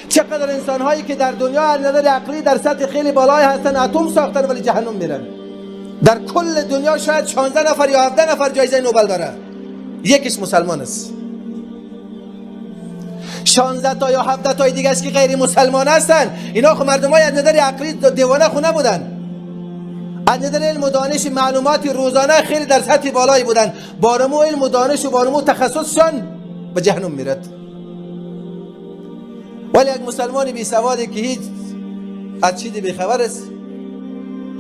چقدر انسان هایی که در دنیا از نظر عقلی در سطح خیلی بالای هستن، اتم ساختن ولی جهنم میرن. در کل دنیا شاید 16 نفر یا 17 نفر جایزه نوبل داره، یکیش مسلمان است. 16 تا یا 17 تای دیگه است که غیر مسلمان هستن. اینا خو مردمای از نظر عقلی دیوانه خو نبودن، از نظر علم و دانش معلومات روزانه خیلی در سطح بالایی بودن. بارمو علم و دانش و بارمو تخصصشان به جهنم میرد. ولی یک مسلمان بی سوادی که هیچ از چیزی بی خبر است،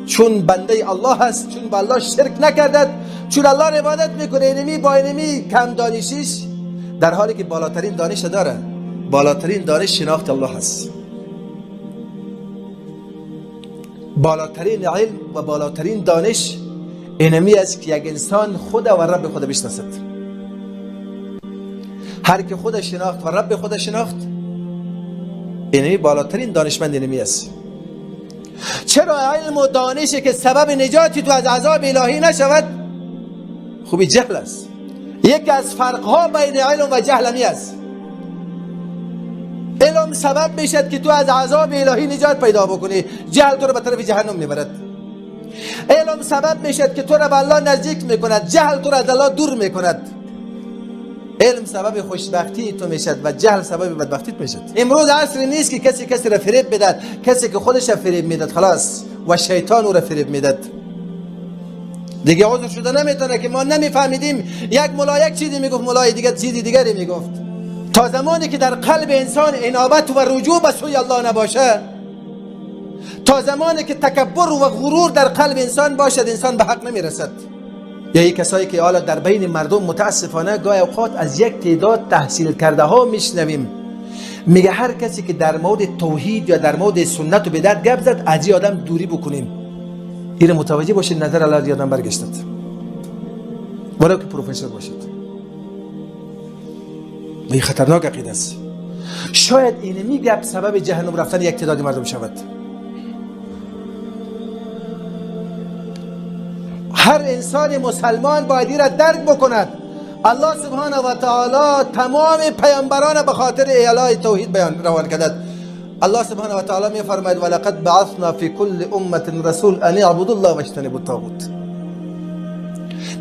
چون بنده الله هست، چون به الله شرک نکردد، چون الله را عبادت میکنه، اینمی با اینمی کم دانشیش، در حالی که بالاترین دانش داره، بالاترین دانش شناخت الله هست، بالاترین علم و بالاترین دانش اینمی است که یک انسان خود و رب خود بشناسد. هر که خود شناخت و رب خود شناخت، اینمی بالاترین دانشمند اینمی است. چرا علم و دانشی که سبب نجاتی تو از عذاب الهی نشود؟ خوبی جهل است. یکی از فرقها بین علم و جهل همی است. علم سبب میشد که تو از عذاب الهی نجات پیدا بکنی، جهل تو رو به طرف جهنم میبرد. علم سبب میشد که تو رو به الله نزدیک میکند، جهل تو رو از الله دور میکند. علم سبب خوشبختی تو میشد و جهل سبب بدبختی تو میشد. امروز عصر نیست که کسی کسی را فریب بدهد، کسی که خودش را فریب میداد خلاص و شیطان او را فریب میداد. دیگه عذر شده نمیتونه که ما نمیفهمیدیم. یک ملا یک چیزی میگفت، ملای دیگه چیزی دیگری میگفت. تا زمانی که در قلب انسان انابت و رجوع به سوی الله نباشه، تا زمانی که تکبر و غرور در قلب انسان باشد، انسان به حق نمیرسد. یا یک کسایی که حالا در بین مردم متاسفانه گاهی اوقات از یک تعداد تحصیل کرده ها میشنویم، میگه هر کسی که در مورد توحید یا در مورد سنت و بدعت گپ زد، از این آدم دوری بکنیم. این متوجه باشید، نظر الله یادم برگشتد، ولو که پروفسور باشد. این خطرناک عقیده است. شاید اینمی گپ سبب جهنم رفتن یک تعداد مردم شود. هر انسان مسلمان باید را درک بکند. الله سبحانه و تعالی تمام پیامبران به خاطر اعلای توحید بیان روان کردد. الله سبحانه و تعالی می فرماید ولقد بعثنا فی کل امه رسول ان اعبدوا الله واجتنبوا الطاغوت.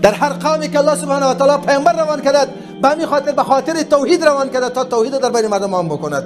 در هر قومی که الله سبحانه و تعالی پیامبر روان کرد، به همین خاطر، به خاطر توحید روان کرد تا توحید در بین مردم عام بکند.